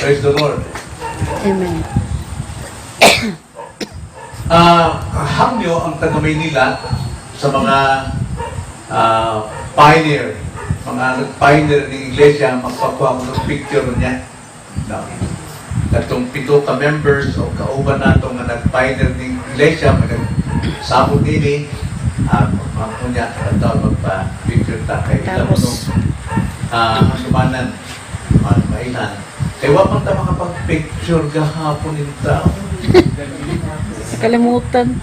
Praise the Lord. Amen. Hangyo ang taga Maynila sa mga pioneer, mga nag-pioneer ng iglesia, magpakuha mo ng picture niya. No. Katong 7 ka members o kauban nato nga nag-pioneer ng iglesia, nag-sabot nini, niya, katong magpa-picture ta kay ilang Tapos, nung handumanan, mailan. Kay wa man ta makapag-picture gahapon ning tao. Kalimutan.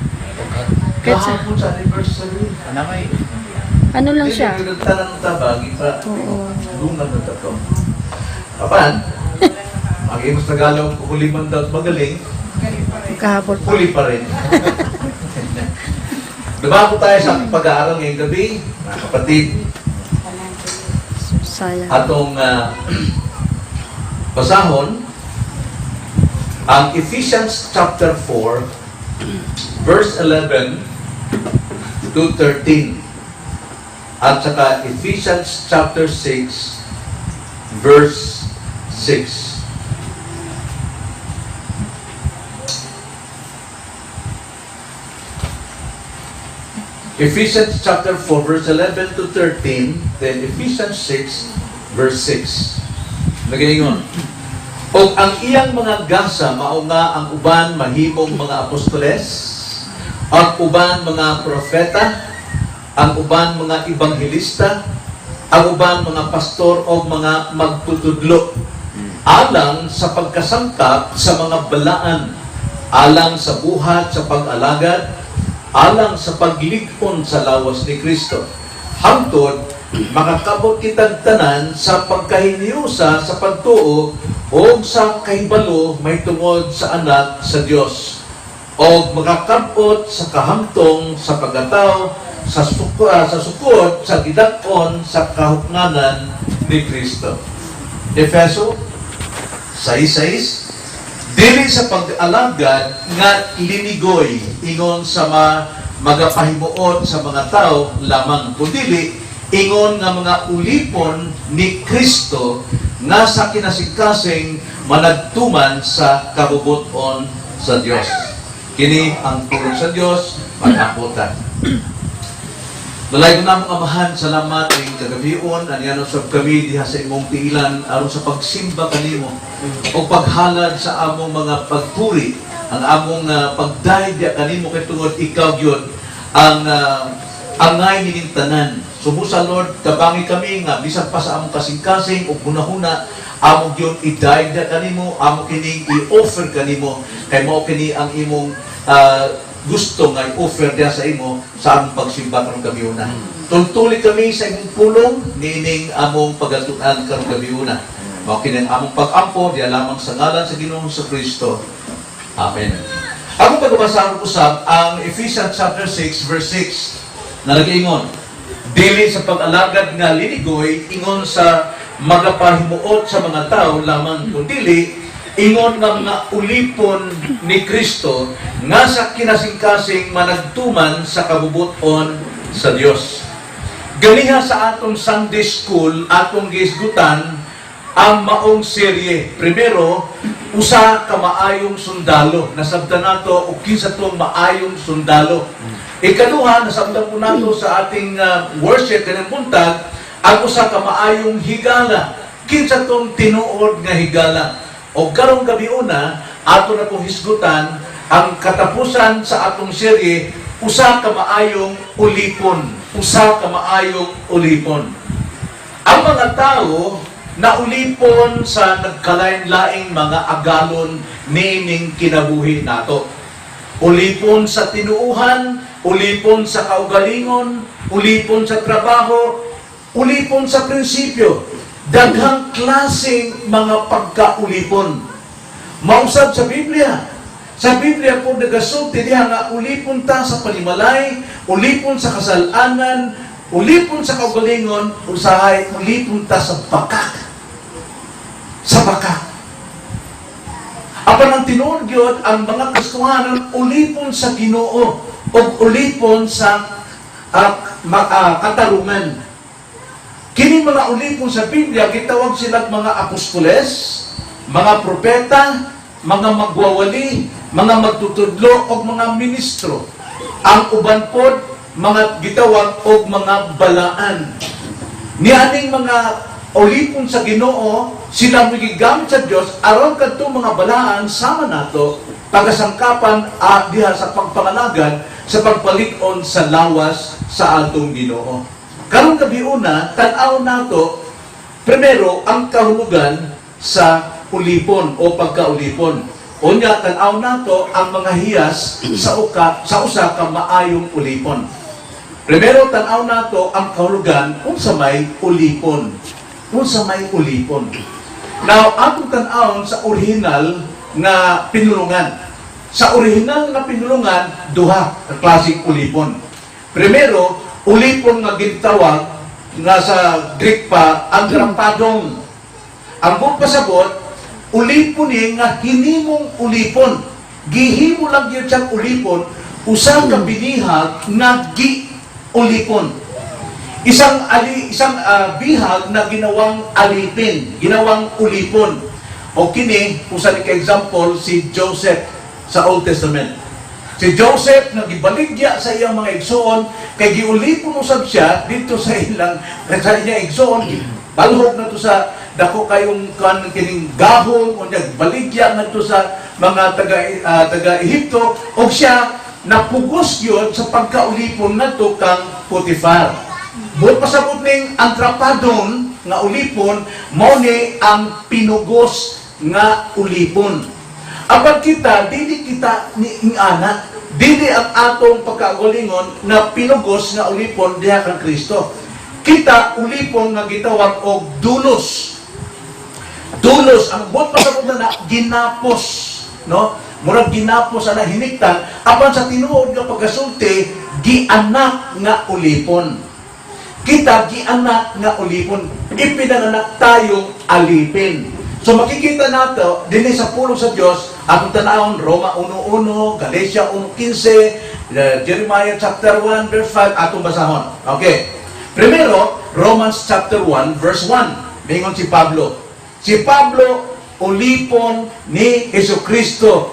Kahit sa, Gahapon sa anniversary. ano lang siya? Hindi, nagtanang tabag, ipa, Oo. lungan na tato. Kapan, mag-imos Tagalog, kukuliman daw at magaling, Magkahabol pa. huli pa rin. Dumako tayo sa pag-aaral ngayong gabi, mga kapatid, Sayang. Atong basahon ang Ephesians chapter 4 verse 11 to 13 at saka Ephesians chapter 6 verse 6. Ephesians chapter 4 verse 11 to 13, then Ephesians 6 verse 6. Nagaingon. Og ang iyang mga gasa mao nga ang uban mahimong mga apostoles, ang uban mga propeta, ang uban mga ebanghelista, ang uban mga pastor o mga magtutudlo, alang sa pagkasangkap sa mga balaan, alang sa buhat sa pag-alagad, alang sa paglig-on sa lawas ni Kristo, hangtod makakabot kitang tanan sa pagkahinyusa sa pagtuo o sa kahibalo may tungod sa Anak sa Dios, o makakabot sa kahamtong sa pagkatao sa sukod sa gidak-on sa kahuknanan ni Kristo. Efeso 6:6. Dili sa pag-alagad nga linigoy ingon sa magapahimuot sa mga tao lamang, kundili ingon nga mga ulipon ni Kristo nga sa kinasingkasing managtuman sa kabubuton sa Dios. Kini ang pulong sa Dios, mag-apotan. Dalay ko namong Amahan, salamat ning kagabion, aniano sab kami diha sa imong tiilan aron sa pagsimba kanimo o paghalad sa among mga pagpuri, ang among pagdayeg diha kanimo kay tungod ikaw gyud ang angay nining tanan. Sumusa Lord, tabangi kami nga bisan pa sa among kasing-kasing ug hunahuna, amo gyud idayeg diha kanimo, amo kining i-offer kanimo kay mao kini ang imong gusto nga i-offer diha sa imo sa among pagsimba karong gabiuna. Tultuli kami sa imong pulong niining among pagaltunan karong gabiuna. Mao kini ang among pag-ampo diha lamang sa ngalan sa Ginoong Kristo. Amen. Akong pagbabasa usab ang Ephesians chapter 6 verse 6 na nagaingon, dili sa pag-alagad nga linigoy ingon sa magapahimuot sa mga tao lamang, kundili ingon nga mga ulipon ni Kristo nga sa kinasingkasing managtuman sa kabubuton sa Dios. Ganiha sa atong Sunday School, atong gihisgutan ang maong serye. Primero, usa ka maayong sundalo. Nasabtan nato og kinsa tong maayong sundalo. Ikaduha, nasabtan po nato sa ating worship kanang buntag ang usa ka maayong higala. Kinsa tong tinuod nga higala. O karong gabi una, ato na pong hisgutan ang katapusan sa atong serye, usa ka maayong ulipon. Usa ka maayong ulipon. Ang mga tao na ulipon sa nagkalain-laing mga agalon niining kinabuhi nato. Ulipon sa tinuuhan, ulipon sa kaugalingon, ulipon sa trabaho, ulipon sa prinsipyo. Daghang klaseng mga pagkaulipon. Mausab sa Biblia. Sa Biblia po nagasulti diha nga ulipon ta sa panimalay, ulipon sa kasalanan, ulipon sa kaugalingon, usahay ulipon ta sa bakak. Sa bakak. Apan ang tinuod gyud ang mga Kristohanon ulipon sa Ginoo ug ulipon sa katarungan. Kini mga ulipon sa Biblia gitawag sila mga apostoles, Mga propeta, mga magwawali, mga magtutudlo og mga ministro. Ang uban pod mga gitawag og mga balaan. Nianing mga ulipon sa Ginoo, sila gigamit sa Dios aron kadtong mga balaan sama nato pagasangkapan diha sa pagpangalagan sa pagpalig-on sa lawas sa atong Ginoo. Karong gabiuna, tan-aw nato primero ang kahulugan sa ulipon o pagkaulipon. Unya, tan-aw nato ang mga hiyas sa usa ka maayong ulipon. Primero, tan-aw nato ang kahulugan unsa may ulipon. Unsa may ulipon. Now, atong tan-awon sa original nga pinulungan. Sa original nga pinulungan, duha ka klaseng ulipon. Primero, ulipon nga gintawag nga sa Greek pa ang grapadong. Ang buong pasabot, ulipon ni nga hinimong ulipon. Gihimo lang gyud siyang ulipon, usa ka binihag nga gi ulipon. Isang bihag na ginawang alipin, ginawang ulipon. O kini, usa ni ka example, si Joseph sa Old Testament. Si Joseph nga gibaligya sa iyang mga igsoon kay giulipon usab siya dito sa iyang igsoon, balhog na to sa dako kayong kan kining gahom, unya baligya ngadto sa mga taga Ehipto og siya napugos yun sa pagkaulipon ngadto kang Potifar. Buot pasabot ning ang trapadon nga ulipon mao ni ang pinugos nga ulipon. Apan kita, dili kita ni ingana, dili ang atong pagkaugalingon na pinugos nga ulipon diha kang Kristo. Kita ulipon nga gitawag og doulos. Doulos, ang buot pasabot na na ginapos, no? Murag ginapos ana, hiniktan, apan sa tinuod nga pagkasulti, gianak nga ulipon. Kita gianak nga ulipon, ipinanganak tayong alipin. So makikita nato dinhi sa pulong sa Dios, atong tan-awon Roma 1:1, Galatia 1:15, Jeremiah chapter 1 verse 5, atong basahon. Okay. Primero, Romans chapter 1 verse 1. Mingon si Pablo. Si Pablo, ulipon ni Hesus Kristo,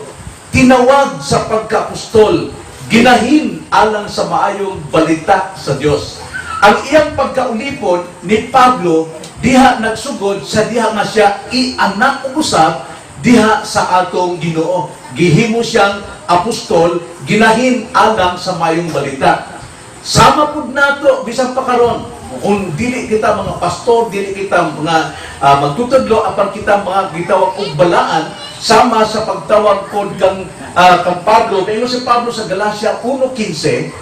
tinawag sa pagkaapostol, ginahin alang sa maayong balita sa Dios. Ang iyang pagkaulipon ni Pablo diha nagsugod sa diha nga siya ianak og usab diha sa atong Ginoo. Gihimo siyang apostol, ginahin alang sa maayong balita. Sama pud nato bisan pa karon kung dili kita mga pastor, dili kita mga magtutudlo, apan kita mga gitawag og balaan sama sa pagtawag pod kang Pablo. Kay si Pablo sa Galatia 1:15,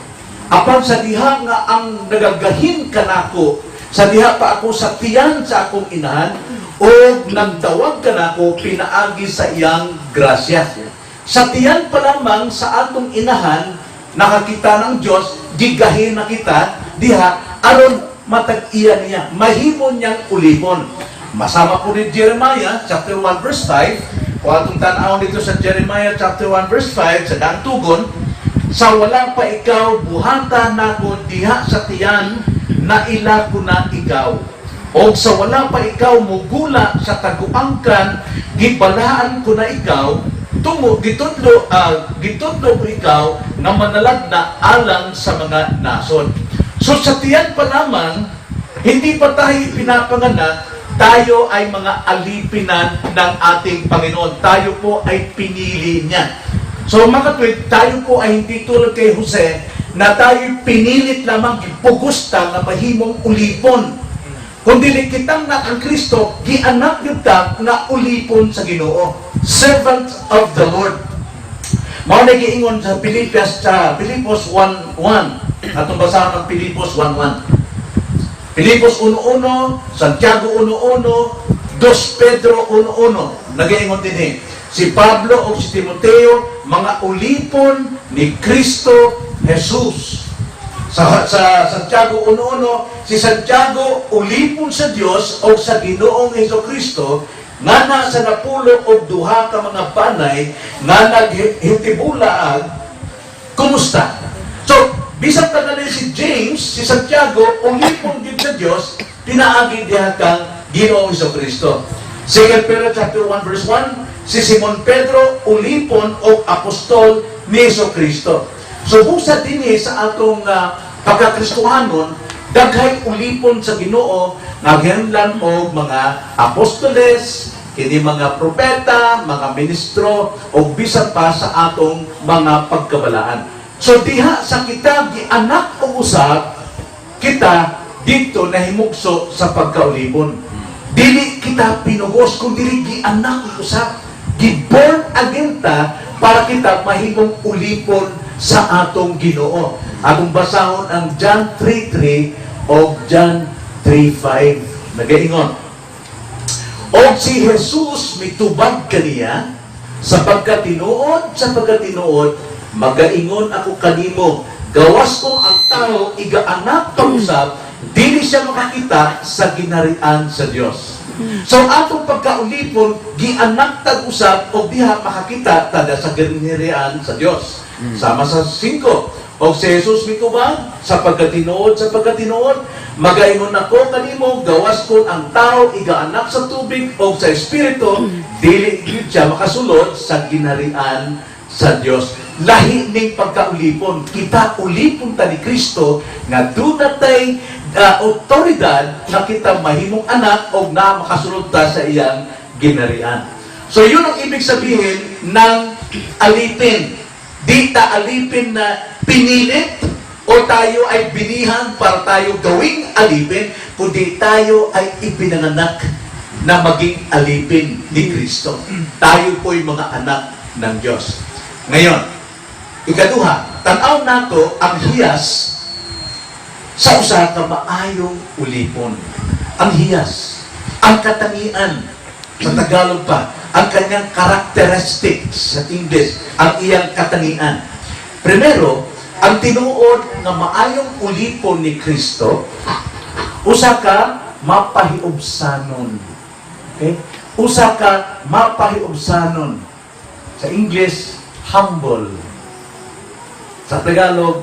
"Apan sa diha nga ang nagagahin kanako sa diha pa ako sa tiyan sa akong inahan og nagtawag kanako pinaagi sa iyang grasya." Sa tiyan pa lamang sa atong inahan, nakakita ng Diyos, gigahin na kita diha aron matag-iya niya, mahimo niyang ulipon. Masama po ni Jeremiah chapter 1 verse 5. Kung atong tan-awon dito sa Jeremiah chapter 1 verse 5 sa Daang Tugon, "Sa wala pa ikaw buhata nako diha sa tiyan, naila ko na ikaw. O sa wala pa ikaw mugula sa taguangkan, gibalaan ko na ikaw, tungo gitudlo ko ikaw nga manalagna alang sa mga nasod." So sa tiyan pa lamang, hindi pa tayo pinapanganak, tayo ay mga alipinan ng ating Panginoon. Tayo po ay pinili niya. So mga katuwid, tayo po ay hindi tulad kay Jose na tayo pinilit lamang, gipugusta nga mahimong ulipon. Kundi kitang na ang Kristo, gianak gyud ta nga ulipon sa Ginoo. Servant of the Lord. Mao na giingon sa Pilipos 1:1. Atong basahan ang Pilipos 1:1. Pilipos 1:1, Santiago 1:1, 2 Pedro 1:1. Nagaingon dinhi. Si Pablo o si Timoteo, mga ulipon ni Kristo Jesus. Sa Santiago 1:1, si Santiago ulipon sa Dios o sa Ginoong Hesus Kristo nga nasa 12 ka mga banay nga naghitibulaag, kumusta? So, bisan tagalin si James, si Santiago, ulipon gyud sa Dios, pinaagi diha kang Ginoong Hesus Kristo. 2 Pedro chapter 1 verse 1, si Simon Pedro, ulipon o apostol ni Hesus Kristo. So busa dinhi sa atong pagkakristohanon, daghay ulipon sa Ginoo nga gihinungdan og mga apostoles, kini mga propeta, mga ministro o bisan pa sa atong mga pagkabalaan. So diha sa kita gianak og usab, kita dito nahimugso sa pagkaulipon. Dili kita pinugos kung dili gianak og usab. Gi-born again ta para kita mahimong ulipon sa atong Ginoo. Atong basahon ang John 3:3 o John 3:5. Nagaingon, "Og si Jesus mitubag kaniya, sa pagkatinuod, magaingon ako kanimo, gawas kung ang tao igaanak pag-usab, dili siya makakita sa ginarian sa Dios." So atong pagkaulipon, gianak tag usab og diha makakita tada sa ginarian sa Dios. Sama sa 5. Og si Jesus mitubag, sa pagkatinuod, magaingon ako kanimo, gawas kung ang tao igaanak sa tubig o sa espiritu, dili gyud siya makasulod sa ginarian sa Dios. Lahi ning pagkaulipon. Kita ulipon ta ni Kristo nga duna tay otoridad nga kita mahimong anak o na makasulod ta sa iyang ginarian. So yun ang ibig sabihin ng alipin. Di ta alipin na pinilit o tayo ay binihan para tayo gawing alipin, kundi tayo ay ipinanganak na maging alipin ni Kristo. Tayo po'y mga anak ng Diyos. Ngayon, ikaduha, tanaw nato ang hiyas sa usa ka maayong ulipon. Ang hiyas, ang katangian, sa Tagalog pa, ang kanyang characteristics sa English, ang iyang katangian. Primero, ang tinuod nga maayong ulipon ni Kristo, usa ka mapahiubsanon. Okay? Usa ka mapahiubsanon. Sa English, humble. Sa Tagalog,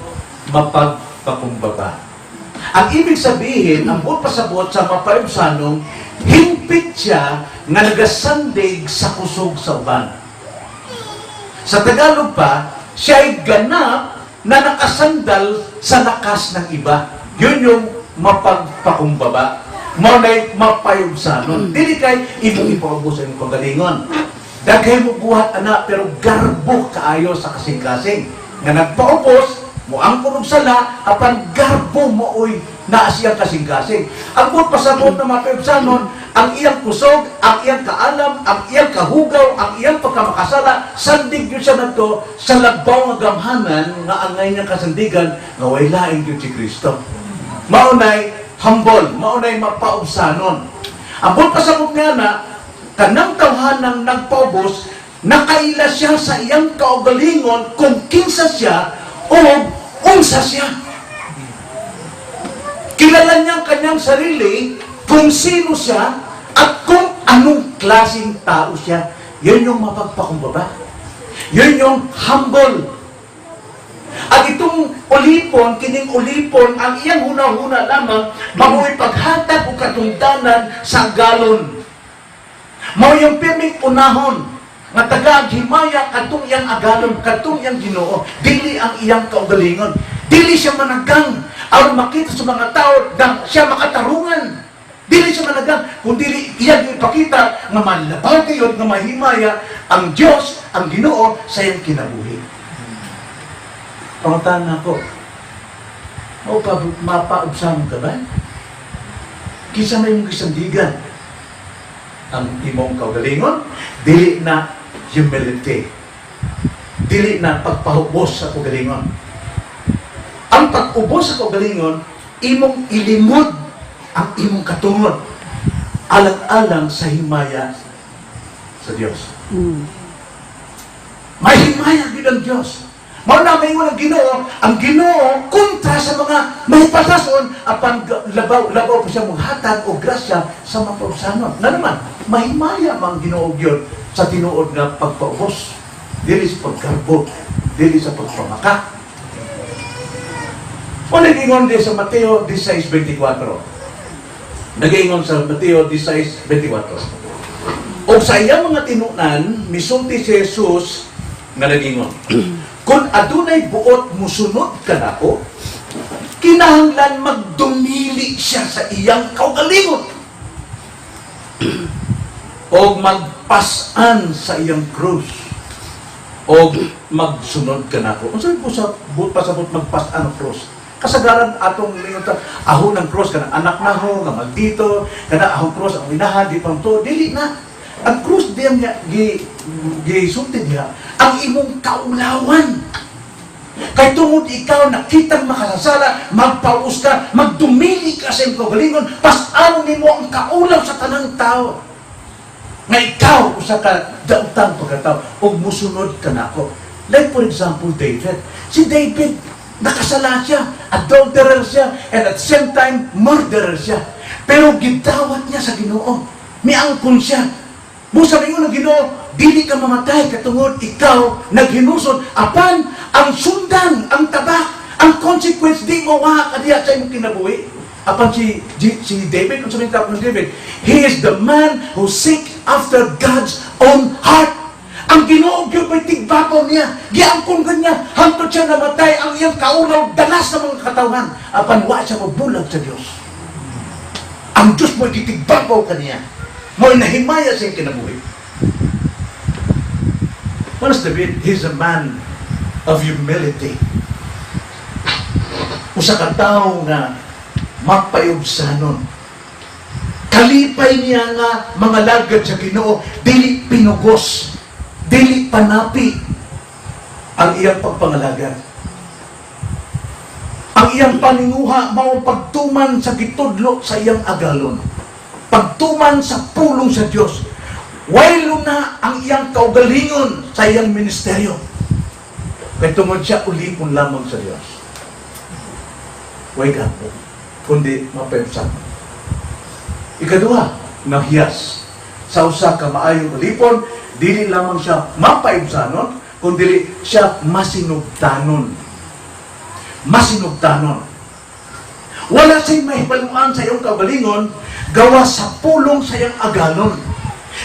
mapagpakumbaba. Ang ibig sabihin, ang buot pasabot sa mapahiubsanon, hingpit siya nga nagasandig sa kusog sa uban. Sa Tagalog pa, siya ay ganap na nakasandal sa lakas ng iba. Yun yung mapagpakumbaba. Mao na'y mapayubsanon. Dili kay imong ipaubos sa imong kaugalingon. Daghay mo buhat ana pero garbo kaayo sa kasing-kasing. Nga nagpaubos, mo ang og sala, apan garbo mo oy naa siyang kasing-kasing. Ang buot pasabot na mapayubsanon, ang iyang kusog, ang iyang kaalam, ang iyang kahugaw, ang iyang pagkamakasala, sandig yun siya nagto sa labaw nga gamhanan nga angay niyang kasandigan nga way laing gyud si Kristo. Maunay humble, maunay mapaubsanon. Ang buot pasabot nga na, kanang tawhanang nagpaubos, nakaila siya sa iyang kaugalingon kung kinsa siya o unsa siya. Kilala niya ang kanyang sarili, kung sino siya, at kung anong klaseng tao siya. Yun yung mapagpakumbaba. Yun yung humble. At itong ulipon, kining ulipon, ang iyang huna-huna lamang, mao'y paghatag o katungdanan sa galon. Mao yung pirming unahon, nga tagaag himaya katong iyang agalon, katong iyang Ginoo, dili ang iyang kaugalingon. Dili siya managang aron makita sa mga tao na siya makatarungan. Dili siya managang, kung dili iyang ipakita nga malabaw kayo nga mahimaya ang Dios, ang Ginoo sa iyang kinabuhi. Pangutan nako. O pa mapaubsan ka ba? Kinsa may imong gisandigan? Ang imong kaugalingon, dili na humility. Dili na pagpahubos sa kaugalingon. Ang pag-ubos sa kaugalingon, imong ilimod ang imong katungod alang-alang sa himaya sa Dios. May himaya gyud ang Dios. Mao na maingon ang Ginoo kontra sa mga mahipatason apan labaw labaw pa siya monghatag og grasya sa mapaubsanon. Na naman, mahimaya man Ginoo gyud sa tinuod nga pagpaubos. Dili sa paggarbo, dili sa pagpamaka. O nag-ingon din sa Mateo 16:24. Nag-ingon sa Mateo 16:24. O sa iyang mga tinunan, misulti si Jesus nga nagingon, "Kung adunay buot musunod kanako, kinahanglan magdumili siya sa iyang kaugalingon o magpasan sa iyang krus o magsunod kanako." Unsa po sa buot pasabot magpasan ang krus? Kasagaran atong mingon ta, aho ng cross kanang anak na ho nga maldito, kana ahong cross ang inahan di pang to. Dili na. Ang krus diyan niya gi gisulti niya ang imong kaulawan. Kay tungod ikaw nakitang makasasala, magpaus ka, magdumili ka sa imong kaugalingon, pas-anon nimo ang kaulaw sa tanang tao. Nga ikaw usa ka daotang pagkatao ug musunod ka nako. Like for example, David. Si David, nakasala siya, adulterer siya, and at the same time, murderer siya. Pero gidawat niya sa Ginoo. Miangkon siya. Busa ningon ng Ginoo, "Dili ka mamatay katungod ikaw naghinusod, apan ang sundan, ang tabak, ang consequence, di mo wa ka diha sa imong kinabuhi." Apan si David, kung sabihin ng David, he is the man who seek after God's own heart. Ang Ginoo gyud may tigbabaw niya. Giangkon ka niya hangtod siya namatay, ang iyang kaulaw dalas sa mga katawhan. Apan wa siya mabulag sa Dios. Ang Diyos mo gitigbabaw kaniya. Mo nahimaya sa iyang kinabuhi. What is David? He's a man of humility. Usa ka tawo nga mapayubsanon. Kalipay niya nga mga lagad sa Ginoo, dili pinugos, dili panapi ang iyang pagpangalagad. Ang iyang paninguha mao pagtuman sa gitudlo sa iyang agalon. Pagtuman sa pulong sa Dios. Waylo na ang iyang kaugalingon sa iyang ministeryo. Kay tungod siya ulipon lamang sa Dios. Way gapo, kundi mapayubsanon. Ikaduha, nahiyas. Sa usa ka maayong ulipon, dili lamang siya mapayubsanon, kundi siya masinugtanon. Masinugtanon. Wala siya'y mahibaluan sa iyong kaugalingon, gawa sa pulong sa iyang agalon.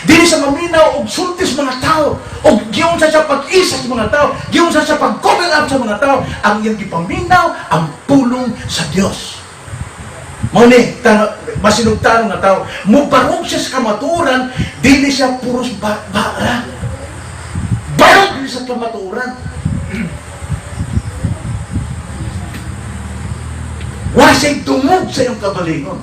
Dili sa maminaw og sulti sa mga tao, og giunsa siya pag-isa sa mga tao, giunsa siya pag-cover up sa mga tao, ang iyang gipaminaw ang pulong sa Dios. Mao ni masinugtanon nga tao, mubarog siya sa kamatuoran, dili siya puros ba bara. Barog dili sa kamatuoran. Wa siya'y dungog sa iyong kaugalingon.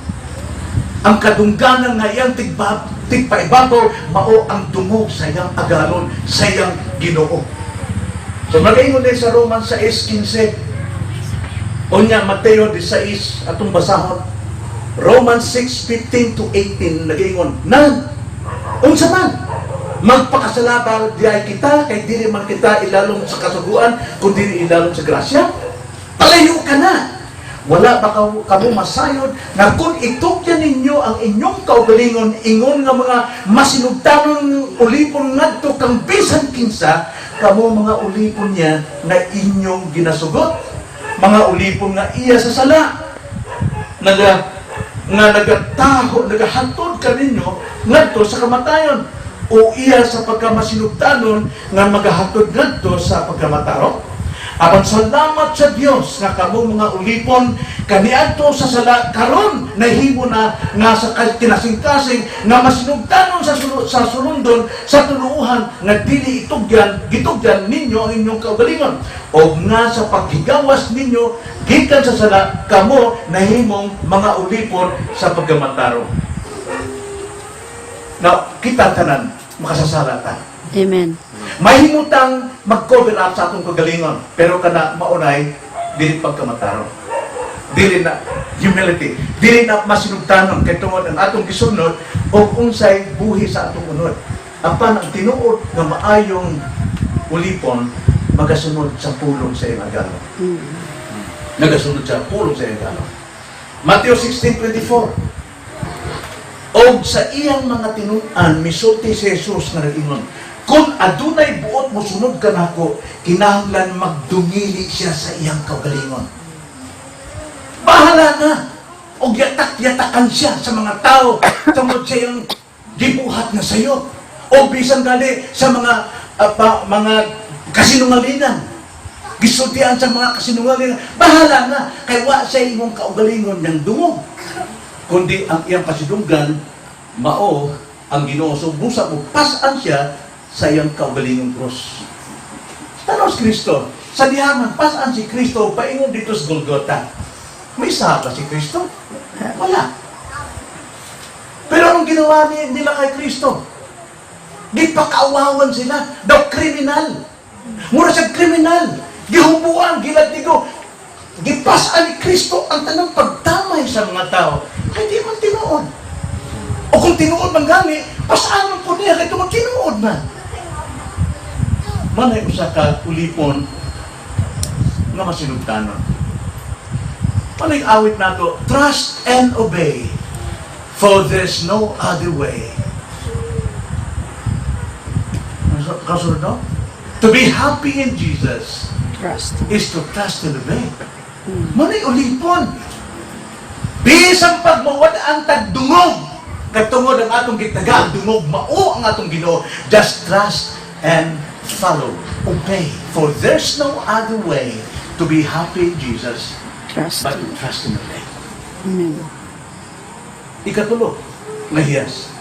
Ang kadungganan nga iyang tigpaibabaw, mao ang dungog sa iyang agalon, sa iyang Ginoo. So magaingon din sa Romans 6:15. Unya Mateo 16 atong basahon. Romans 6:15 to 18 nagaingon, "Nan, unsa man, magpakasala ba diay kita kay dili man kita ilalom sa kasuguan kundi ilalom sa grasya? Palayo ka na! Wala ba kamo masayod nga kung itugyan ninyo ang inyong kaugalingon ingon nga mga masinugtanon ulipon ngadto kang bisan kinsa, kamo mga ulipon niya nga inyong ginasugot, mga ulipon nga iya sa sala, naga nga nagataho, nagahatod kaninyo ngadto sa kamatayon, o iya sa pagkamasinugtanon nga magahatod ngadto sa pagkamatarong? Apan salamat sa Dios nga kamo mga ulipon kaniadto sa sala karon nahimo na nga sa kinasingkasing nga masinugtanon sa sulundon sa tuluuhan nga dili itugyan gitugyan ninyo ang inyong kaugalingon, o nga sa paghigawas ninyo gikan sa sala kamo nahimong mga ulipon sa pagkamatarong." Now, kita tanan makasasala ta. Amen. Mahimutang mag-cover up sa atong kagalingon, pero kana maunay dili pagkamatarong. Dili na humility, dili na masinugtanon kay tungod ang atong gisunod og unsay buhi sa atong unod. Apan ang tinuod nga maayong ulipon magasunod sa pulong sa iyang agalon. Nagasunod sa pulong sa iyang agalon. Matthew 16:24. Og sa iyang mga tinun-an misulti si Jesus nga nag-ingon, "Kung adunay buot mosunod kanako, kinahanglan magdumili siya sa iyang kaugalingon." Bahala na! Og yatak-yatakan siya sa mga tao tungod sa iyang gibuhat na sayo. O bisan gali sa mga mga kasinungalingan. Gisultian sa mga kasinungalingan. Bahala na. Kay wa sa imong kaugalingon ng dungog. Kundi ang iyang pasidunggan, mao ang Ginoo. So busa mo, pasan siya sa iyang kaugalingong krus. Tanaw si Kristo. Sa dihaman, pasan si Kristo paingon dito sa Golgotha. May sala si Kristo? Wala. Pero anong ginawa nila kay Kristo? Gipakaawawan sila. Daw kriminal. Mura siya kriminal. Gihubuan, gilatigo. Gipasan ni Kristo ang tanang pagtamay sa mga tao. Kay di man tinuod. O kung tinuod man gani, pasaan man po niya kay tungod tinuod man. Manay usa ka ulipon nga masinugtanon. Manay awit nato, "Trust and obey, for there's no other way." Kasunod, no? To be happy in Jesus Trust. Is to trust and obey. Manay ulipon. Bisan pag mawad ang tagdungog, katungod ang atong gitaga, ang dungog mao ang atong Ginoo. Just trust and follow. Obey. For there's no other way to be happy in Jesus Trust. But to trust and obey. Amen. Ikatulo, nga hiyas.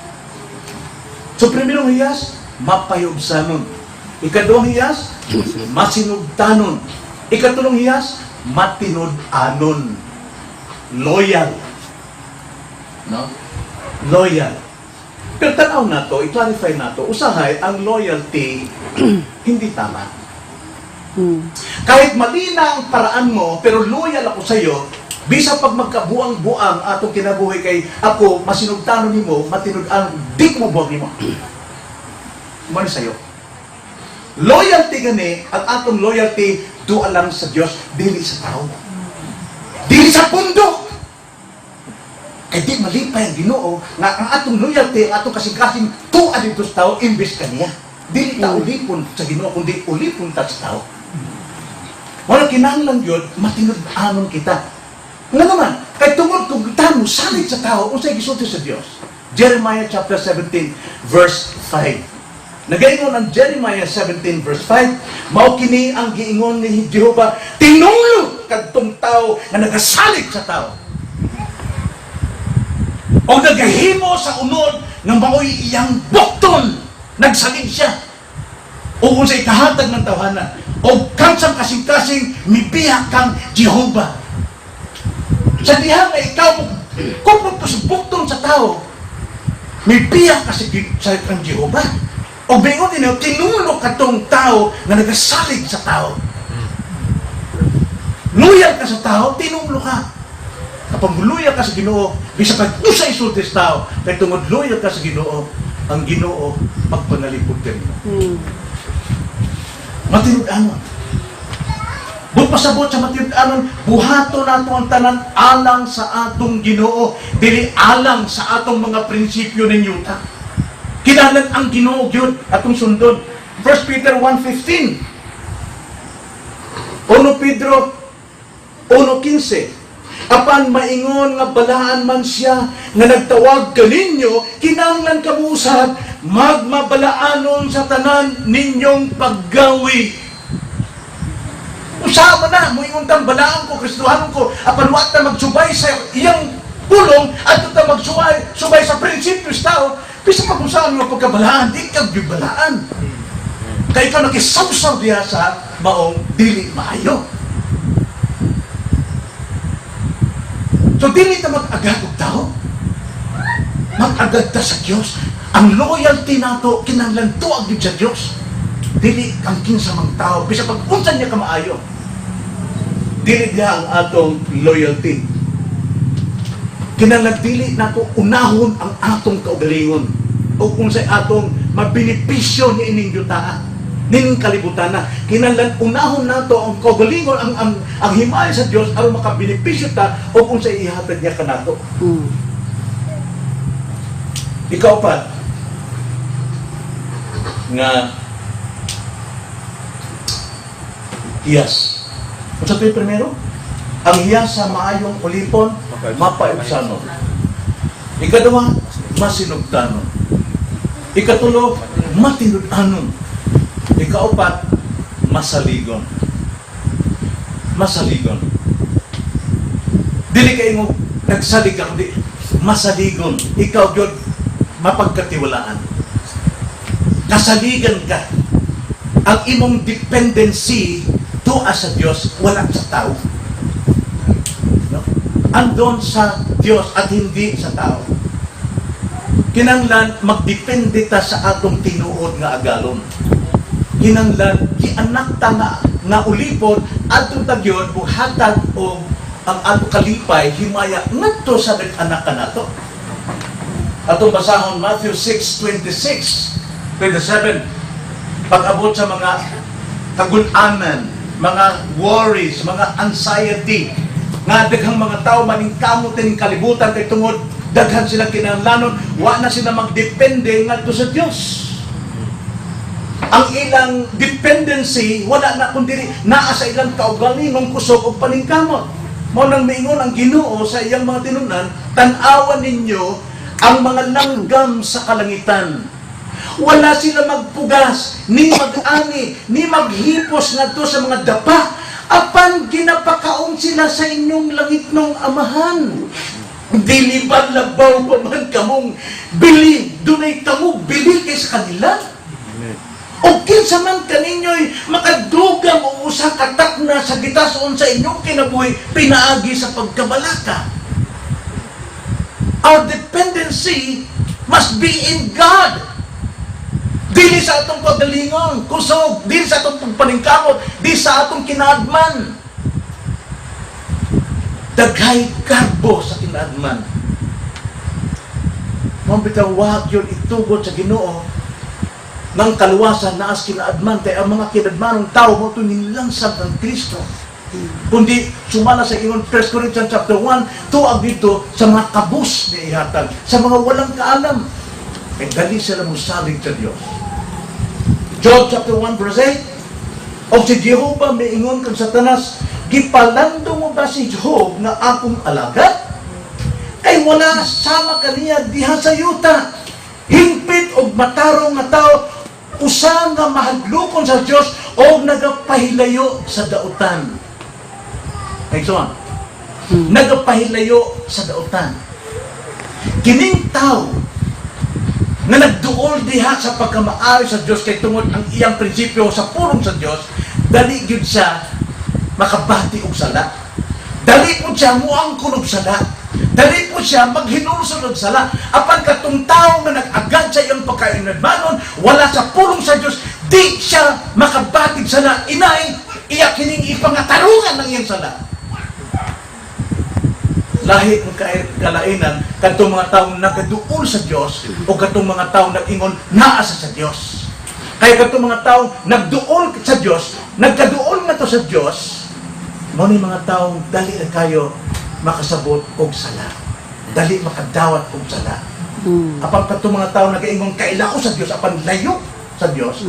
So, primerong hiyas, mapayubsanon. Ikaduhang hiyas, masinugtanon. Ikatulong hiyas, matinud-anon. Loyal. No? Loyal. Pero tanaw na to, i-clarify na to, usahay, ang loyalty, hindi tama. Kahit mali na ang paraan mo, pero loyal ako sa iyo, bisa pag magkabuang-buang atong kinabuhi kay ako, masinugtanon nimo, matinud-an, di ko mabuang nimo. Mano sa'yo. Loyalty gani, ang atong loyalty, duwa lang sa Dios, dili sa tao. Dili sa pundo. Kay di malipay ang Ginoo nga ang atong loyalty, ang atong kasing-kasing tuwa dito sa tao imbes kaniya. Dili ta ulipon sa Ginoo kundi ulipon ta sa tao. Wala kinahanglan gyud matinud-anon kita. Nga naman, kay tungod kung ta mo salig sa tao, unsay gisulti sa Dios? Jeremiah chapter 17 verse 5. Nagaingon ang Jeremiah 17 verse 5, mao kini ang giingon ni Jehova, tinunglo kadtong tao nga nagasalig sa tao. O nagahimo sa unod nga maoy iyang bukton. Nagsalig siya. O kung sa ikahatag ng tawhana. O kansang kasing-kasing mibiya kang Jehova. Sa diha nga ikaw mo kupot sa bukton sa tao, mibiya ka sa kang Jehova. O bingon din tinulo katong tao nga nagasalig sa tao. Loyal ka sa tao, tinulo ka. Kapag loyal ka sa Ginoo, bisa pag usa isulti sa tao, kay tungod loyal ka sa Ginoo, ang Ginoo magpanalipod kanimo. Matinud-anon. Buot pasabot sa matinud-anon, buhato nato ang tanan alang sa atong Ginoo, dili alang sa atong mga prinsipyo ning yuta. Kinahanglan ang Ginoo gyud atong sundon. 1 Peter 1:15. 1 Pedro 1:15. Apan maingon nga balaan man siya nga nagtawag kaninyo, kinahanglan kamo usab magmabalaanon sa tanan ninyong paggawi. Usama na, moingon kang balaan ko, Kristohanon ko, apan wa ta magsubay sa iyang pulong, at ta magsubay subay sa prinsipyo sa tao, bisa pag-usaan mo pagkabalaan, di ka gyud balaan. Kay ikaw nakisawsaw diha sa maong dili maayo. So dili ta mag-agad og tao. Mag-agad ta sa Dios. Ang loyalty nato kinahanglan tuag gyud sa Dios. Dili ang kinsa mang tao bisa pag unsa niya kamaayo. Dili diha ang atong loyalty. Kinahanglan dili nato unahon ang atong kaugalingon o kung sa atong mabenepisyo ni ining yutaa nining kalibutan na kinahanglan unahon nato ang kaugalingon, ang himaya sa Dios aron makabenepisyo ta o kung sa ihatag niya kanato. Ikaw pa nga hiyas. Unsa to'y primero? Ang hiyas sa maayong ulipon, mapaibsanon. Ikaduha, masinugtanon. Ikatulo, matinud-anon. Ikaupat, masaligon. Masaligon. Dili kay mo nagsalig ka, kundi masaligon. Ikaw gyud mapagkatiwalaan. Kasaligan ka. Ang imong dependency tuwa sa Dios, wala sa tao. No? Andon sa Dios at hindi sa tao. Kinanglan magdepende ta sa atong tinuod nga agalon. Kinanglan gianak ta nga ulipon adto ta gyud buhatag og ang ato kalipay, himaya ngadto sa nag-anak kanato. Atong basahon Matthew 6:26, 27, pag-abot sa mga kagunanan, mga worries, mga anxiety, nga daghang mga tao maningkamot ning kalibutan kay tungod daghan silang kinahanglanon, wa na sila magdepende ngadto sa Dios. Ang ilang dependency wala na kundi naa sa ilang kaugalingong kusog ug paningkamot. Mao nang miingon ang Ginoo sa iyang mga tinunan, "Tan-awan ninyo ang mga langgam sa kalangitan. Wala sila magpugas, ni mag-ani, ni maghipos ngadto sa mga dapa. Apan ginapakaon sila sa inyong langitnong Amahan. Dili ba labaw pa man kamong bili? Dunay kamo bili kaysa kanila. O kinsa man kaninyo'y makadugang og usa ka takna sa gitason sa inyong kinabuhi pinaagi sa pagkabalaka?" Our dependency must be in God. Dili sa atong pagalingon, kusog, dili sa atong pagpaningkamot, di sa atong kinaadman. Daghay garbo sa kinaadman. Mao bitaw wag yun itugot sa Ginoo ng kaluwasan naas kinaadman kay ang mga kinadmanong tao mao to nilansag ng Kristo. Kundi sumala sa ingon 1 Corinthians chapter 1, tuag dito sa mga kabus ni ihatag, sa mga walang kaalam. Kay dali sila musalig sa Dios. Job chapter 1 verse 8. O si Jehova miingon kang Satanas, "Gipalando mo ba si Job nga akong alagad? Kay wala sama kaniya diha sa yuta. Hingpit og matarong nga tao, usa nga mahadlokon sa Dios og nagapahilayo sa dautan." Ay, so, nagapahilayo sa dautan. Kining tao nga nagduol diha sa pagkamaayo sa Dios kay tungod ang iyang prinsipyo sa pulong sa Dios, dali gyud siya makabati og sala. Dali po siya muangkon og sala. Dali po siya maghinulsol og sala. Apan katong tao nga nag-agad sa iyang pagkainadmanon, wala sa pulong sa Dios, di siya makabatig sala. Inay, iya kining ipangatarungan ng iyang sala. Lahi ang kalainan kadtong mga taong nagaduol sa Dios o kadtong mga taong nag-ingon naa sa Dios. Kaya kadtong mga taong nagduol sa Dios, nagkaduol na to sa Dios, mao ni mga taong dali na kayo makasabot og sala. Dali makadawat og sala. Apan kadtong mga taong nagaingon kaila ko sa Dios apan layo sa Dios,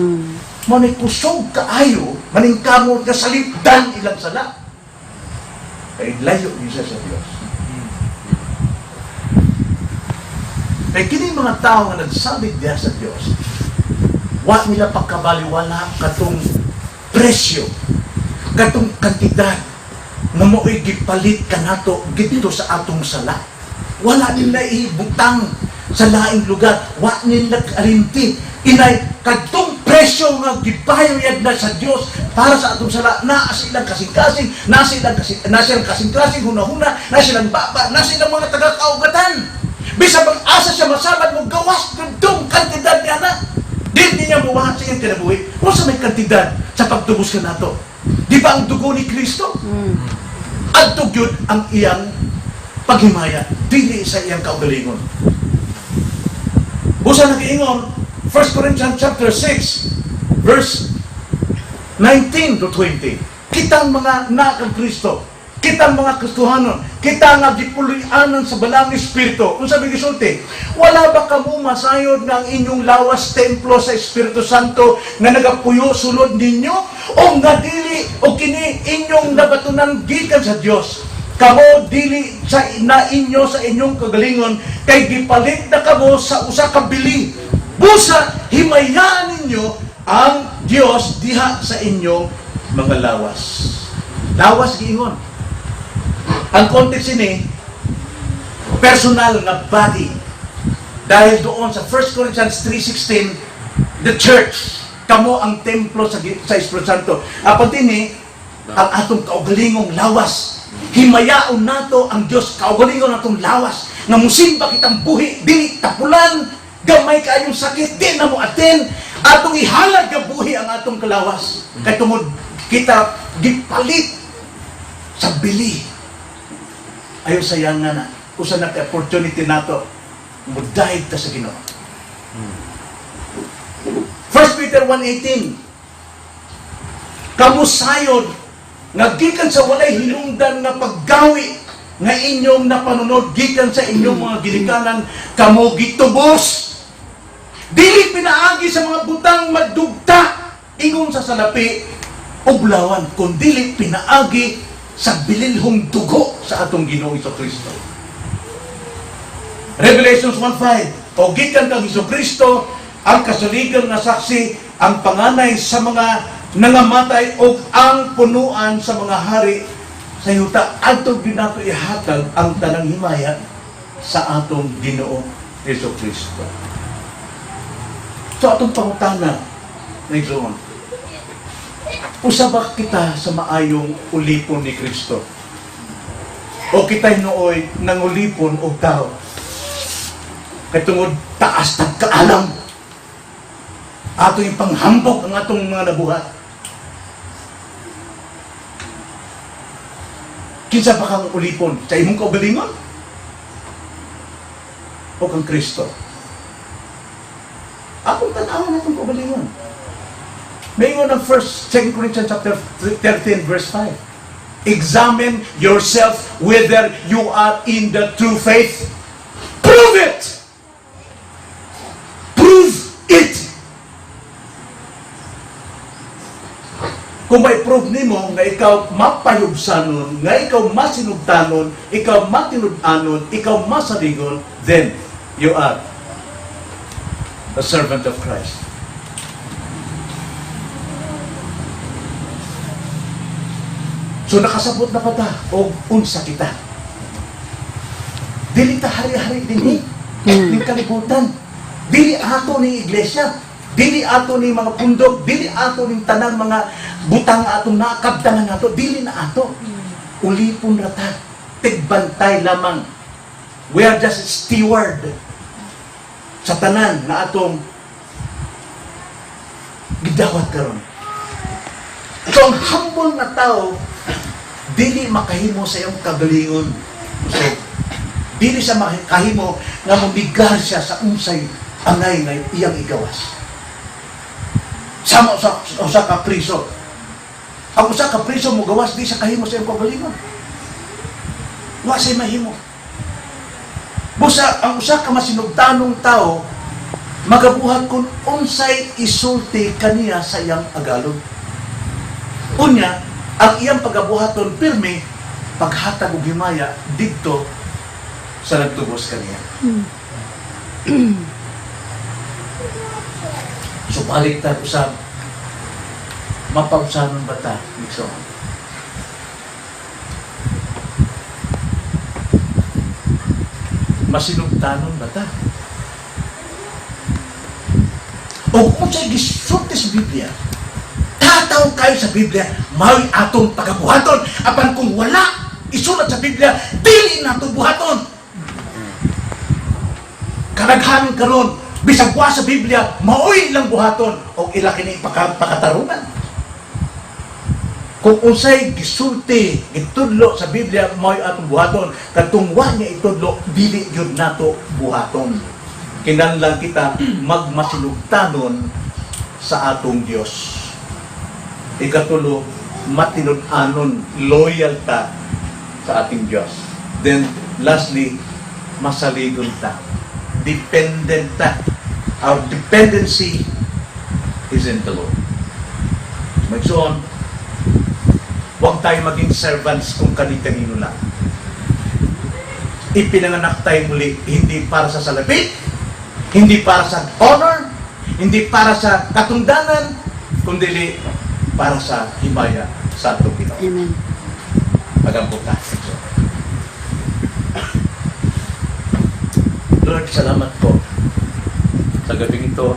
mao ni kusog kaayo maningkamot nga salipdan ilang sala. Kay layo gyud siya sa Dios. Kay kini mga tao nga nagsalig diha sa Dios, wa nila pagkabaliwala katong presyo, katong kantidad nga mo'y gipalit kanato didto sa atong sala. Wala nila ibutang sa laing lugar, wa nila kalimti. Inay kadtong presyo nga gibayad na sa Dios para sa atong sala, naa sa ilang kasing-kasing, naa silang kasing-kasing hunahuna, naa silang baba, naa silang mga taga-kaugatan. Bisa bang asa siya masamad mo gawas kadtong kantidad niya na. Di niya muwahat sa iyang kinabuhi. Unsa may kantidad sa pagtubos kanato? Di ba ang dugo ni Kristo? Adto gyud ang iyang paghimaya, dili sa iyang kaugalingon. Busa nag-iingon, 1 Corinthians chapter 6, verse 19 to 20. Kitang mga nakang Kristo, kitang mga Kristohanon, kita nga gipuloy-anan sa Balaang Espiritu. Unsa may gisulti? "Wala ba kamo masayod nga ang inyong lawas templo sa Espiritu Santo nga nagapuyo sulod ninyo o nga dili o kini inyong nabatunan gikan sa Dios? Kamo dili sa na inyo sa inyong kagalingon kay gipalit na kamo sa usa ka bili." Busa, himayaan ninyo ang Diyos diha sa inyong mga lawas. Lawas giingon. Ang context ini, personal nga body. Dahil doon sa 1 Corinthians 3:16, the church, kamo ang templo sa Espiritu Santo. Apan dini, ang atong kaugalingong lawas. Himayaon nato ang Diyos, kaugalingon natong lawas. Nga musimba kitang buhi, dili tapulan, gamay kaayong sakit, di na mo atin. Atong ihalad nga buhi ang atong kalawas. Kay tungod kita gipalit sa bili. Ayo sayanga na. Usa na ka opportunity nato mudayeg ta sa Ginoo. 1 Peter 1:18. Kamo sayod nga gikan sa walay hinungdan nga paggawi nga inyong napanunod gikan sa inyong mga ginikanan, kamo gitubos, dili pinaagi sa mga butang madugta ingon sa salapi o bulawan, kundili pinaagi sa bililhong dugo sa atong Ginoong Kristo. Revelations 1:5. O gikan kang Hesus Kristo, ang kasaligan nga saksi, ang panganay sa mga nangamatay o ang punuan sa mga hari sa yuta. Adto gyud nato ihatag ang tanang himaya sa atong Ginoo Hesus Kristo. So atong pangutana, igsoon, usa ba kita sa maayong ulipon ni Kristo? O kita'y nooy nangulipon og tao? Kay tungod taas tag kaalam, ato yung panghambog ang atong mga nabuhat. Kinsa pa kang ulipon? Sa imong kaugalingon? O kang Kristo? Akong tan-awon atong kaugalingon. Maingon ang first, 2 Corinthians chapter 13 verse 5. "Examine yourself whether you are in the true faith. Prove it! Prove it!" Kung may prove nimo nga ikaw mapayubsanon, nga ikaw masinugtanon, ikaw matinud-anon, ikaw masaligon, then you are a servant of Christ. So nakasabot na pa ta og unsa kita. Dili ta hari-hari dinhi ning kalibutan. Dili ato ni iglesia, dili ato ni mga pundok, dili ato ning tanang mga butang atong nakabtangan nato, dili na ato. Ulipon ra ta, tigbantay lamang. We are just steward sa tanan na atong gidawat karon. So ang humble na tao, dili makahimo sa iyong kagalingon. So, dili siya makahimo nga mobigar siya sa unsay angay nga iyang igawas. Sama sa usa ka priso. Ang usa ka priso mogawas, di siya kahimo sa iyong kagalingon. Wa siya mahimo. Busa ang usa ka masinugtanong tao magabuhat kung unsay isulti kaniya sa iyang agalon. Unya, ang iyang pagabuhaton pirmi paghatag og himaya didto sa nagtubos kaniya. So balik ta usab, mapausanon ba ta, Nixon? Masinugtanon ba ta? O kung sa gisulti sa Biblia, tataw kayo sa Biblia, mao'y atong pagabuhaton. Apan kung wala isulat sa Biblia, dili nato buhaton. Karaghan karon, bisag wa sa Biblia, mao'y ilang buhaton o ila kini pakatarungan. Kung unsay gisulti, gitudlo sa Biblia, mao'y atong buhaton. Katong wa niya itudlo, dili gyud nato buhaton. Kinahanglan kita magmasinugtanon sa atong Dios. Ikatulo, matinud-anon, loyal ta sa ating Diyos. Then, lastly, masaligon ta. Dependent ta. Our dependency is in the Lord. Magsuon, huwag tayo maging servants kung kani-kanino lang. Ipinanganak tayo muli, hindi para sa salapi, Hindi para sa honor, hindi para sa katungdanan, kundi para sa himaya sa atong Ginoo. Amen. Magampo ta. Lord, salamat po sa gabing ito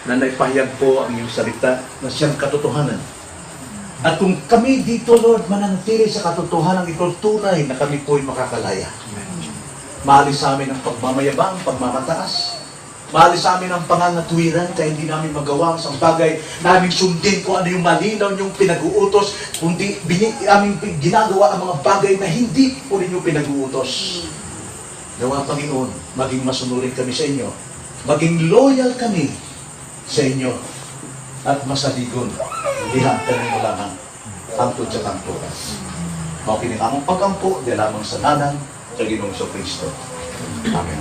na naipahayag po ang iyong salita na siyang katotohanan. At kung kami dito, Lord, mananatili sa katotohanan ito, tunay na kami po'y makakalaya. Maalis sa amin ang pagmamayabang, pagmamataas. Maalis sa amin ang pangangatwiran kaya hindi namin magawa ang isang bagay naming sundin kung ano yung malinaw niyong pinag-uutos, kundi aming ginagawa ang mga bagay na hindi po ninyo pinag-uutos. Nawa, Panginoon, maging masunurin kami sa inyo, maging loyal kami sa inyo, at masaligon, diha kanimo lamang, hangtod sa kamatuoran. Mao kini among pagampo, di lamang sa ngalan sa Ginoong Kristo. Amen.